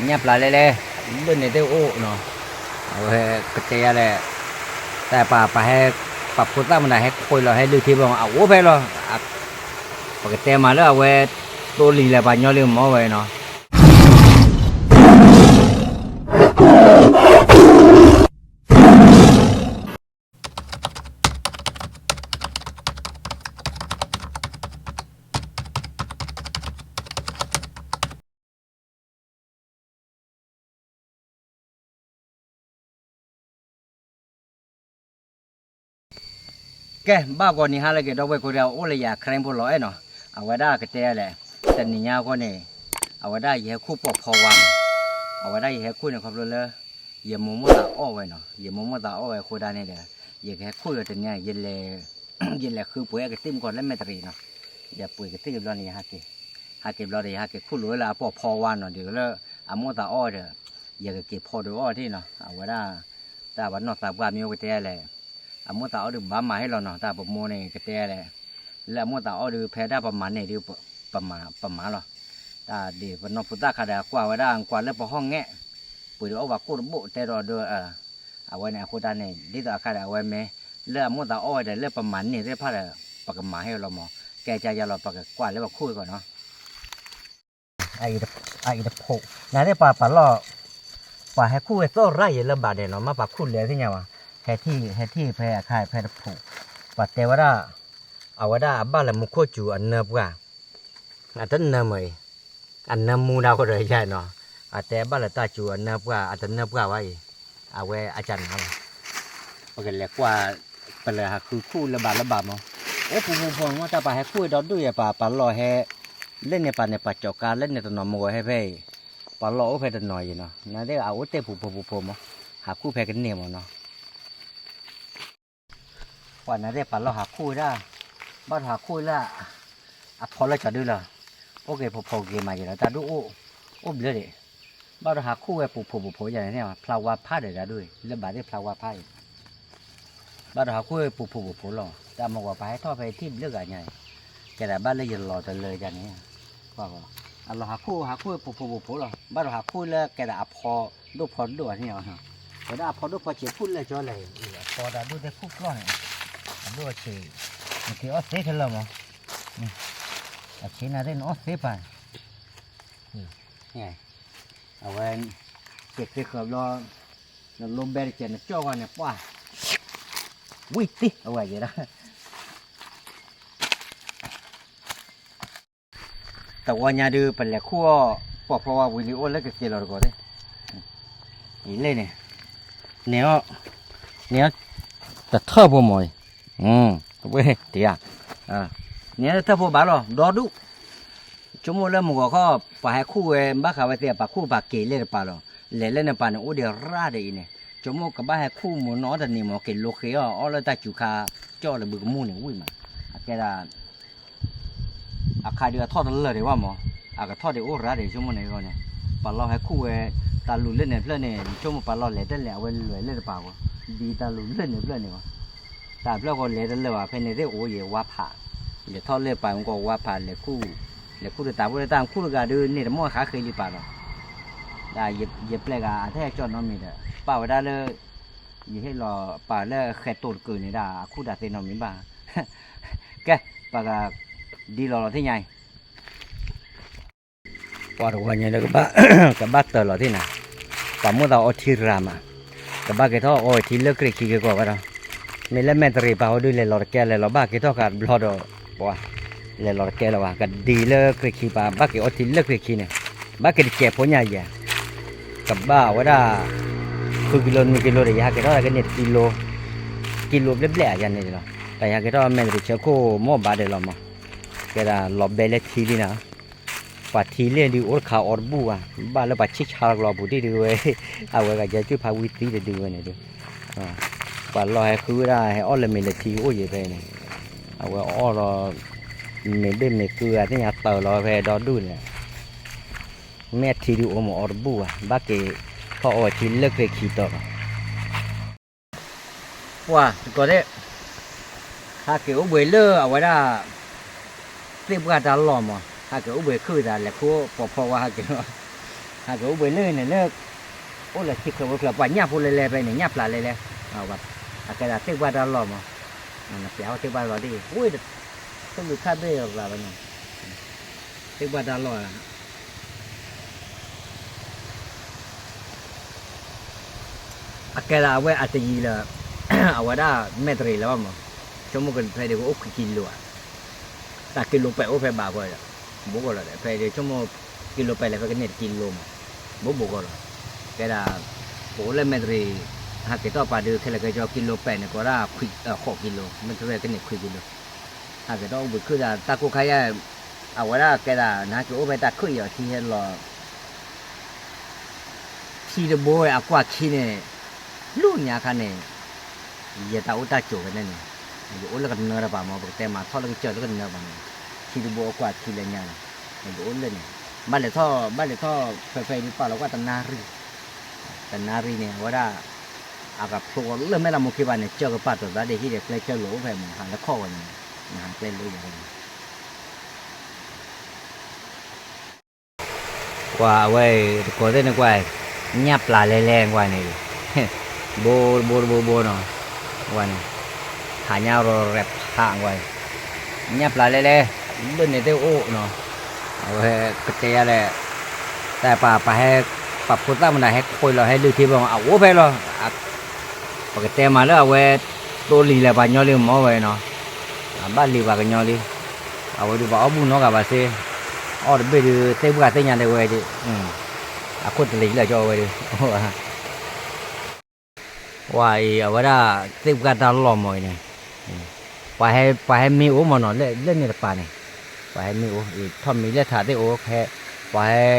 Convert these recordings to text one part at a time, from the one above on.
ညၣ်ပျၢ်လဲၣ်လဲၣ်, လၢန့ၣ်သ့ၣ်အိၣ်နီၤ, အဝဲကတဲယၤလဲၣ်, တၢ်ပာ်ပာ်ဟဲ, ပာ်ဖိသၣ်မတၤဟဲခွဲးလီၤ ဟဲလုၢ်ထံဘၣ်မး အအိၣ်ဖဲလီၤ, ပကတဲမးလၢအဝဲ, တိလံၤလဲၣ်ပှၤညီလံမ့ၢ်ဝဲနီၤ. ကဲ ဘၣ်ဂီၤနံၤဟါလၢအဂ့ၤ ဒီပုၢ်ဝဲၢ်ကိးဂၤဒဲး အိၣ်လၢယၤခရံာ်ဖိလီၤအဲၣ်နီၤ, အဝဲဒၣ်ကတဲလဲၣ်, တနံၤညါအဂီၢ်န့ၣ်, အဝဲဒၣ်ယဟဲခူၣ်ပိာ်ဖီဝါမး, အဝဲဒၣ်ယဟဲခူၣ်န့ၣ်ခီဖျိလၢ, ယမိၢ်မိၢ်သးအီၣ်ဝဲနီၤ, ယမိၢ်မိၢ်သးအီၣ်ဝဲအဃိဒၣ်န့ၣ်ဒီး, ယကဟဲခူၣ်ဒီးတနံၤညါ ယလဲၤဃုပှ့ၤကသံၣ်မူကီၢ်လၢမဲာ်တရံးနီၤ, ယပှ့ၤကသံၣ်ဘျီန့ၣ် ယဟးက့ၤ, ဟးက့ၤဘျီဒီး ယဟဲက့ၤခူၣ်လိာ်လၢအပိာ်ဖီဝါနီၤ, ဒ်လၢ, အမိၢ်သးအီၣ်ဒီး, ယကက့ၤဖီဒုးအီၣ်ထံၣ်နီၤ, အဝဲဒၣ်, တၢ်ပနီၢ်သးပှၢ်မ့ၢ်အိၣ်ကတဲလဲၣ် အမိၢ်သးအီၣ်ဒုးဘၣ်မၤဟ့ၣ်လီၤနီၤ, တၢ်ပမိၢ်န့ၣ်ကတဲလဲၣ်, လၢအမိၢ်သးအီၣ်ဒုးဖဲဒၣ်ပမၤန့ၢ်ဒုး, ပမၤလီၤ, တၢ်ဒ်ပနီၢ်ဖိသၣ်ခါဒီးကွၢ်ဝဲဒၣ်ကွၢ်လၢပဟီၣ်ငဲၣ်, ပှ့ၤဒုးအီၣ်ဘၣ်ကိၣ်တဘိၣ်တဲဒီးဒုး, အဝဲန့ၣ်အဃိတၢ်န့ၣ် ဒ်သိးအခါဒီးအဝဲမ့ၢ်, လၢအမိၢ်သးအီၣ်ဝဲဒီးလၢပမၤန့ၢ်သ့ၣ်တဖၣ်ဒီး, ပကမၤဟ့ၣ်လီၤမး, ကဲကယါလီၤ ပကကွၢ်လၢပခိၣ်အံၤကီးနီၤ အအံၤတဖိး, နသ့ၣ်ပာ်ပာ်လီၤ, ပှၤဟဲခူၣ်ဝဲသီၣ်ရၣ်ယဲလၢဘၣ်ဒဲးနီၤ, မ့ၢ်ပှၤခူၣ်လဲၤသ့ၣ်ညါဘၣ်, ဟဲထံၣ်, ဟဲထံၣ်ဖဲအခါဖဲတဖိး, ပှၤတဲဝဲဒၣ်, အဝဲဒၣ်အဘၣ်လၢမူခိၣ်စူၤအနၢပှၢ်, အတနၢမ့ၢ်အံၤ, အနၢမူဒါဃိဒီးယါနီၤ, အတဲဘၣ်လၢတၢ်စူၤအနၢပှၢ် အတနၢပှၢ်ဘၣ်အံၤ, အဝဲအကနၤလီၤ ပကလဲၤကွၢ်, ပလဲၤဟးဃုခူၣ်လၢဘၣ်လၢဘၣ်မး, အိၣ်ပူၤပူၤဖိမး တၢ်ပာ်ဟဲခူၣ်ဝဲဒီဒူၣ်ယဲ ပာ်ပာ်လီၤဟဲ, လၢန့ၣ်ပာ်န့ၣ် ပာ်ကၠီၤကါလၢန့ၣ်တနီၤမ့ၢ်ဂီၤဟဲဖဲအံၤ, ပာ်လီၤအိၣ်ဖဲတနီၤအံၤနီၤ, နသ့ၣ်အအိၣ်တ့ၢ်ပူၤဖိပူၤဖိမး, ဟးခူၣ်ဖဲကန့ၢ်မးနီၤ ပှၤနသ့ၣ်ပာ်လီၤဟးခူၣ်ဝဲဒၣ်, ဘၣ်တဟးခူၣ်လၢ, အဖီလၢကၠီၤဒုလီၤ, အိၣ်က့ၤဖိဖိက့ၤမးယဲလီၤ တၢ်ဒူၣ်အိၣ်, အိၣ်ဘျၢဒံး, ဘၣ်တဟးခူၣ်ဝဲပူၤဖိပူၤဖိယဲန့ၣ် ဖျါဝါဖးဒီးတၢ်ဒူၣ်အံၤ လၢဘၣ်သ့ၣ်ဖျါဝါဖးအံၤ, ဘၣ်တဟးခူၣ်ဝဲပူၤဖိပူၤဖိလီၤ, တၢ်မ့ၢ်ဝဲပှၤဟဲထီၣ်ဖဲထံၣ်ဘျၢဂၤညါအံၤ, ကဲဒၣ်ဘၣ်လၢယလီၤတလၢယါန့ၣ် အလီၤဟးခူၣ်ဟးခူၣ်ဝဲပူၤဖိပူၤဖိလီၤ, ဘၣ်တဟးခူၣ်လၢကဲဒၣ်အဖီဒိၣ်ဖီဒိၣ်န့ၣ်, ဝဲဒၣ်အဖီဒိၣ်ဖီဆံးခူၣ်လၢာ်ကၠီလဲၣ်, အဖီတၢ်ဒိၣ်သ့ၣ်ခူၣ်ကျီၢ်န့ၣ်, အဒိၣ်အဆံး, နက့ၤအီၣ်သ့ထဲလၢမး, အဆံးနၤသ့ၣ်နအီၣ်သ့ပၢ်, အဝဲ, က့ၤသ့ဃၢၤဘျီ, နလိဘဲတကဲးနကၠီၣ်ဝဲန့ၣ်ပှၢ်, ဝံၣ်သံအဝဲယဲဒၣ် တဝီညါဒုး ပလဲၤခူၣ်အီၣ် ပိာ်ဖီဝါဝံၤလံအိၣ်လၢကက့ၤလီၤတကီၢ်သ့ၣ်, အံၤလဲၣ်န့ၣ်, န့ၣ်, န့ၣ်, တထၢၣ်ဖိမးအံၤ, ဝဲတယၤ, န့ၣ်တထၢၣ်ဖိဘၣ်လီၤ ဒီဒူၣ် ဆိကမိၣ်လၢမုၢ်ဂီၤခီ ပှၤဟဲခူၣ်ဝဲ ဘၣ်ဃးဝဲသ့ၣ် ပှၤခူၣ်ပှၤက့ၤလဲၣ်တပၤလီၤ, လဲၤလၢန့ၣ်ပၤန့ၣ် အိၣ်ဒံးရၣ်ဒံးအံၤန့ၣ် ဆိကမိၣ်ကဘၣ်ဟဲခူၣ်မုၢ်နီၢ်တနံၤမး က့ၤလိဃ့အီၣ်အီၣ်လၢတၢ်စူၤခါ ကၠီၣ်လၢဘုကမူၣ်န့ၣ်ဝံၣ်မး, အကဲဒၣ် အခါဒုးအထီၣ်တလၢာ်ဒံးဘၣ်မး, အကထီၣ်ဒံးအိၣ်ရၣ်ဒံးဆိကမိၣ်န့ၣ်အဂီၢ်န့ၣ်, ပှၤလီၢ်ဟဲခူၣ်ဝဲ တၢ်လူၤလၢန့ၣ်ဖျၢၣ်န့ၣ် ဆိကမိၣ်ပှၤလီၢ်လဲၤတလဲၣ် အဝဲလဲၤလၢတပၤဝဲ, ဒ်တၢ်လူၤလၢန့ၣ်ဖျၢၣ်န့ၣ်ဝဲ, တၢ်ဖျၢၣ်ဃီလဲၤတလၢာ်ဘၣ် ဖဲန့ၣ်သ့ၣ်အိၣ်ယံၤဝါဖး, လဲၤထီၣ်လၢပၤမူကီၢ်ဝါဖး လဲၤခူၣ်တတးဖိလၢတၢ်ခူၣ်တဂၤဒုးန့ၣ်တမီၢ်ဃါဃ့လံပၤလီၤ, ဒ်ယပျဲၢ်ဂၤအထဲကၠီၣ်နီတမံၤဒီး ပာ်ဝဲဒၣ်လၢ ယဟ့ၣ်လီၤပာ်လၢဃဲးတိာ်တကုာ်န့ၣ်ဒၣ် အခူၣ်တၢ်သ့နီတမံၤဘၣ်, ကဲ, ပကဒ်လီၤလီၤသ့ၣ်ညါအံၤ ပှၤတဝီညါဒီး ကဘၣ်တၢၢ်လီၤသ့ၣ်နၤ, ပှၤမိၢ်သးအီထံရၤမး, ကဘၣ်က့ၤထီၣ်အီထံလၢကြ့ၢ်ခံက့ၤကီးဝဲဒီး, မ့ၢ်လၢမဲာ်တရံးပာ်ဟီဒုးလဲၤလီၤတကဲလဲၤလီၤဘၣ်က့ၤထီၣ်ဃာ်တဘျီဒီး, ပှၤ, လဲၤလီၤတကဲလၢၤဘၣ် ကဒ်လၢကြ့ၢ်ခံပာ် ဘၣ်က့ၤအီထံလၢကြ့ၢ်ခံန့ၣ်, ဘၣ်က့ၤတစဲးဖိညါယဲၢ် ကဘၣ်ဝဲဒၣ်, ဃုကံလိ နွံကံလိဒီး ယဟးက့ၤထီၣ်ကန့ၢ်တကံလိ, ကံလိဘျဲၣ်ဘျဲၣ်ဧါယၤန့ၣ်လီၤ, တၢ်ယဟးက့ၤထီၣ်မဲာ်တရံးဆၢခိၣ်မ့ၢ်ဘၣ်ဒီးလီၤမး, ကဲဒၣ်လီၤဘဲလၢထံလံနၤ ပှၤထံလ့ၣ်ဒုးအိၣ်တခါအီတဘူၣ်ဘၣ်, ဘၣ်လၢပှၤဆံၣ်ဆါလီၤပူၤတံၢ်ဒုးဝဲ, အဝဲဂၤယဲၢ်ကုၢ်ဖးဝံသံတဒုးဝဲန့ၣ်ဒုး, ပှၤလီၢ်ဟဲဃုဝဲဒၣ်ဟဲအီၣ်လၢမ့ၢ်လၢထံအိၣ်ယံၤဖဲန့ၣ်, အဝဲအီၣ်လီၤ, မ့ၢ်ဘ့ၣ်မ့ၢ်ကုၢ်ဂၤသ့ၣ်ညါတၢ်လီၤဖဲဒီဒူၣ်န့ၣ်, မ့ၢ်အထံဒုးအိၣ်မ့ၢ်အီတဘူၣ်ဘၣ် ဘၣ်က့ၤထီၣ်အီထံလၢကြ့ၢ်ခံတီၤလီၤ ပှၤတကီၢ်သ့ၣ်, ဟးက့ၤအိၣ်ဘှံးလၢအဝဲဒၣ်, သ့ၣ်ပှၢ်တၢ်လီၢ်မး ဟးက့ၤအိၣ်ဘှံးခုၣ်သးလဲၤခူၣ်ပိာ်ဖီဝါဟးက့ၤလီၤ, ဟးက့ၤအိၣ်ဘှံးလၢန့ၣ်လၢ အိၣ်လၢထံချၢဝဲချၢ ပှၤညၣ်ဖိလဲလဲဖဲန့ၣ် ညၣ်ပျၢ်လဲလဲ, အကဲဒၣ်သ့ၣ်ပှၢ်တၢ်လီၢ်မး, နပျၢ်အိၣ်သ့ၣ်ပှၢ်တၢ်လီၢ်ဒ် ဝ့ၢ် သူၣ်ဘံခၣ်ဘ့ၣ်ရၤဝဲန့ၣ်, သ့ၣ်ပှၢ်တၢ်လီၢ် အကဲဒၣ်အဝဲအတယံၤလၢ အဝဲဒၣ်မဲၣ်တရံးလၢၤဘၣ်မး, ဆိကမိၣ်ကဖဲဒၣ်ကအိၣ်ခွံကံလိဧါ, တၢ်ကံလိပဲာ်အိၣ်ဖဲဘၣ်ဃီဒီး, ဘူးကီးလီၤဒီး ဖဲဒၣ်ဆိကမိၣ် ကံလိပဲာ်လဲၤဖဲကန့ၢ်တကံလိမး, ဘူးဘူးကီးလီၤ, ကဲဒၣ် ပအိၣ်လၢမဲၣ်တရံး ဟးက့ၤထီၣ်ပာ်ဒုးခဲလၢာ်ခဲဆ့ကံလိပဲာ်န့ၣ် ကိးဒၣ်ဃိးကံလိ, မဲၣ်တရံးကန့ၢ်ခွံကံလိ, ဟးက့ၤထီၣ်အိၣ်ဘှံးခုၣ်သးတၢ်ကိၢ်ခါယါ, အဝဲဒၣ်ကဲဒၣ် နဟးက့ၤအိၣ်ဖဲတၢ်ခုၣ်အံၤအီၤထံဟဲလီၤ ထံတဘိဝဲအကွၢ်ခံန့ၣ်, လူညါခါန့ၣ်, ယတၢ်အိၣ်တၢ်ကိၤဖဲန့ၣ်န့ၣ်, ယအိၣ်လၢကနၢတပၤမး ပကတဲမၤထီၣ်လၢကစၢၢ်လၢကနၢပၤန့ၣ်, ထံတဘိအကွၢ်ခံလၢညါန့ၣ်, ယအိၣ်လၢန့ၣ်, ဘၣ်လဲၤထီၣ် ဘၣ်လဲၤထီၣ် ဖဲဖဲအံၤဒုးပာ်လီၤကွၢ်တနၣ်ရံၣ်, တနၣ်ရံၣ်န့ၣ် အဝဲဒၣ် အကဖျိလၢမဲၣ်လးမူခံဘၣ်န့ၣ် ကၢၢ်ကပာ်တိၤသးဒ်ဟံၣ်ဒီးကျဲကၢၢ်လိာ်အိၣ်ဖဲမး ဟးလၢခီၣ်ဝဲန့ၣ်, နဟးကျဲလိာ်ယၤဖဲန့ၣ် ကွၢ်အဝဲအံၤ တကိးသ့ၣ်န့ၣ်ကွၢ်, ညၣ်ပျၢ်လဲလဲကွၢ်န့ၣ်, ဘိတဘိတဘိတဘိနီၤ, ကွၢ်န့ၣ်, ဟးညါရီၤရဲၣ်ဖးကွၢ်, ညၣ်ပျၢ်လဲလဲ, လၢန့ၣ်သ့ၣ်အိၣ်နီၤ, အဝဲကတဲယၤလဲၣ်, တၢ်ပာ်ပာ်ဟဲ, ပာ်ဖိသၣ်မတၤဟဲခွဲလီၤဟဲလုၢ်ထံဘၣ်မး အအိၣ်ဖဲလီၤ ပကတဲမးလၢအဝဲ တိလံၤလဲၤပှၤညီလံမ့ၢ်ဝဲနီၤ, အဘၣ်လံၤပှၤကညီလံ, အဝဲဒုးပှၤအီၣ်ဘူၣ်နီတဂၤဘၣ်စ့, အီၣ်တဘ့ၣ်ဒုး သ့ၣ်ပှၢ်သ့ၣ်ညါဒဲးဝဲဒုး, အခိၣ်တလံၤလၢကၠီဝဲဒုး, ဝဲအံၤ အဝဲဒၣ် သ့ၣ်ပှၢ်တၢ်လီၢ်မ့ၢ်အံၤန့ၣ်, ပှၤဟဲမ့ၢ်အိၣ်မ့ၢ်နီၤ လၢန့ၣ်တပၤန့ၣ်, ပှၤဟဲမ့ၢ်အိၣ် ထီၣ်မံၤလဲၢ်ထးသ့ၣ်အိၣ်, ပှၤဟဲ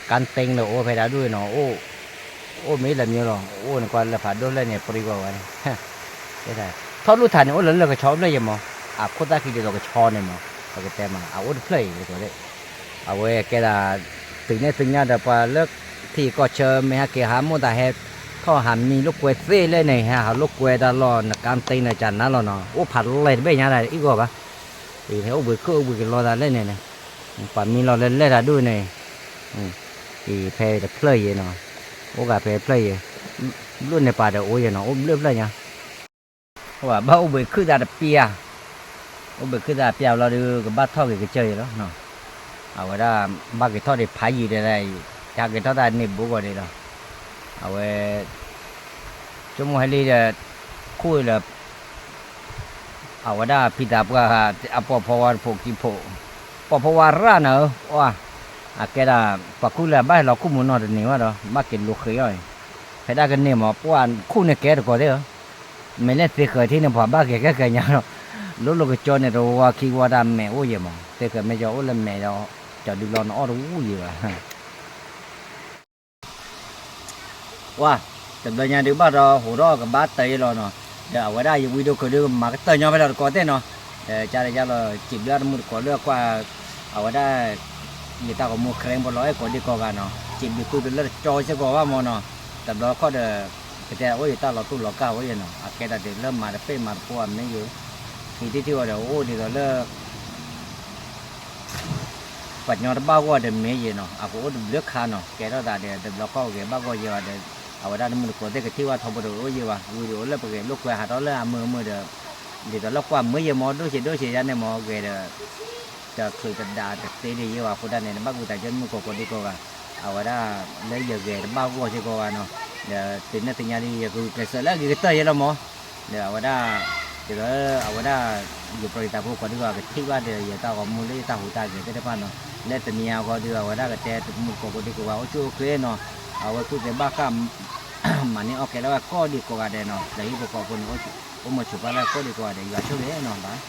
ကၣ်တ့လၢအိၣ်ဖဲဒၣ်ဒိၣ်နီၤ, အိၣ်မ့ၢ်လၢမ့ၢ်လီၤ အိၣ်န့ၣ်ကွၢ်လၢဖးဒိၣ်ဖျၢၣ်န့ၣ် ပြံဝဲဝဲန့ၣ်, ထီၣ်လူၢ်ထးန့ၣ် အိၣ်လၢလၢကဆီဖျၢၣ်ယဲၢ်မး, အခိၣ်သၣ်ခံဒ်သိးကဆီန့ၣ်မး, ပကတဲမး အအိၣ်တဖျၢၣ်အံၤ အဝဲကဲဒၣ် သုးနဲၣ်သုညါဒီးပှၤလၢ ထံကီၢ်ဆၢမ့ၢ်ဟဲက့ၤဟးမိၣ်သးဟဲ ထီၣ်ဟးမံလိာ်ကွဲသ့လၢန့ၣ် ဟဲဟးလိာ်ကွဲတၢ်လီၢ် နကၣ်တ့နကနၤလီၤနီၤ အိၣ်ဖးလဲၢ်တဘ့ၣ်ညါတၢ်အံၤဂီၢ်ဘၣ်, ဟဲအိၣ်ဘှံးခုၣ်အိၣ်ဘှံးကလီသးလၢန့ၣ်န့ၣ်, ပှၤမံလီၤလၢလဲၢ်တၢ်ဒိၣ်န့ၣ်, အံၤဖဲတဖျၢၣ်ယဲၢ်နီၤ, အိၣ်ဂၤဖဲတဖျၢၣ်ယဲၢ်, ဘျိၣ်န့ၣ်ပာ်ဒီးအိၣ်ယဲၢ်နီၤ အိၣ်ဘျၢၣ်ဖျၢၣ်ညါ ဘၣ်အိၣ်ဘှံးခုၣ်သးတပျၢ်, အိၣ်ဘှံးခုၣ်သးပျၢ်လီၤဒုး ကဘၣ်ထီၣ်က့ၤကစၢၢ်ယဲၢ်လီၤ, အဝဲဒၣ် ဘၣ်က့ၤထီၣ်ဒံးဖးယံာ်ဒဲးလၢအံၤ, ကဟဲက့ၤထီၣ်သးန့ၢ်ဘိကီၢ်ဒံးလီၤ, အဝဲ ဆိကမိၣ်ဟဲလံဒီး ခိၣ်လၢ အဝဲဒၣ်ဖံသးပှၢ် အပိာ်ဖီဝါတဖိးကံဖိး, ပိာ်ဖီဝါရၣ်နၤဧၢ, အကဲဒၣ် ပှၤခိၣ်လၢအဘၣ်ဟဲလီၤခိၣ်မူနီတနံၤဘၣ်ဒီး ဘၣ်က့ၤလိာ်ဃ့အီၤအံၤ, ဖဲဒၣ်ကန့ၢ်မး ပှၤခိၣ်န့ၣ်ကဲတကိးသ့ၣ်ဧၢ, မ့ၢ်လၢသ့ဃၢၤထံန့ၣ် ပှၤဘၣ်က့ၤကဲကဲညါလီၤ, လိၣ်လိာ်ကကၠီန့ၣ် တဝီခံဝီတၢ်မဲာ်အိၣ်ယဲၢ်မး သ့ဃၢၤမ့ၢ်ကၠီအိၣ်လၢမဲာ်ဒီး ကၠီဒုးလီၤနအီၣ်တဝူၣ်ယဲၢ်ဘၣ် ပှၤ တဘျီညါဒုးဘၣ်ဒီးဟိးထီၣ်ကဘၣ်တၢၢ်ယဲၢ်လီၤနီၤ, ဒီးအဝဲဒၣ်ယဝံဒိၣ်ခိၣ်ဒုးမၤကတၢၢ်ညီဖဲလီၤတကိးသ့ၣ်နီၤ, ဒီးကၢ်လၢယါလီၤ စံးဘျုးတမုၢ်တကိးလၢကွၢ် အဝဲဒၣ် ယတၢ်ဂီၤမူ ခရံာ်ဖိလီၤအဲၣ်ကိးဒံကိးဂၤနီၤ, စံးဘျုးသုတလၢတကၠီစ့ၢ်ကီးဘၣ်မးနီၤ, တဘျီခီၣ်ဒီး ကတဲအိၣ်ယတၢ်လီၤတူၢ်လီၤကာ်အိၣ်ယဲၢ်နီၤ, အကဲတၢ်ဒုးလၢမၤတပ့ၢ်မၤတဖိအမ့ၢ်ယိၤ, ဟံးတံၢ်ထံၣ်ဝဲဒီးအိၣ်ဒ်သိးလၢ ပှၤကညီတဘၣ်ဂီၢ်ဒီးမ့ၢ်ယဲၢ်နီၤ, အကအိၣ်တဘျုးခါနီၤ, ကဲထီၣ်သးဒီး တဘျီခီၣ်ဂဲၤဘၣ်ဂီၢ်ယဲၢ်ဘၣ်ဒီး အဝဲဒၣ်တမုၢ်တကိးသ့ၣ်ကထံၣ်ဘၣ်ထီဘိဒီးအိၣ်ယဲၢ်ဘၣ်, ဝံၤဒီးအိၣ်လၢပဂဲၤလိာ်ကွဲဟးထီၣ်လၢအမုာ်မုာ်ဒီး ဒ်သိးလၢကွၢ်မုာ်ယဲၢ်မး ဒိၣ်ဆံးဒိၣ်ဆံးယါန့ၣ်မး ဂဲၤဒီး တချုးတဒါတသ့ဒ်ယဲၢ်ဘၣ်အဃိတၢ်န့ၣ် နဘၣ်ကူၣ်သးကၢတမုၢ်ကိးကိးဒံကိးဂၤ, အဝဲဒၣ် လၢယဂဲၤတဘၣ်ဂီၢ်စ့ၢ်ကီးဘၣ်နီၤ, ဒီးသုးနဲၣ်သုညါဒ်ယကဂုာ်ကျဲးစၢးလၢအဂ့ၤကတၢၢ်ယဲၢ်လီၤမး, ဒီးအဝဲဒၣ် ဒ်သိးလၢအဝဲဒၣ် ယပျီယသးဖိကိးဒံကိးဂၤကထံၣ်ဘၣ်ဒီး ယတၢ်ဂီၤမူလၢယတၢ်ဟူးတၢ်ဂဲၤသ့ၣ်တဖၣ်နီၤ, လၢတနံၤအံၤအဂီၢ်ဒီး အဝဲဒၣ်ကတဲတမုၢ်ကိးကိးဒံကိးဂၤ အိၣ်ဆူၣ်အိၣ်ချ့နီၤ, အဝဲကူၣ်သ့ဘၣ်ဃး မၤန့ၢ်အီၣ်ကဲလၢဝဲကိးဒံကိးဂၤဒဲးနီၤ, ဒီးဟံၣ်ဖိဃီဖိန့ၣ် အိၣ်မုာ်ဆိးပၢ်လၢကိးဒံကိးဂၤဒဲး ယွၤဆိၣ်ဂ့ၤနီၤဘၣ်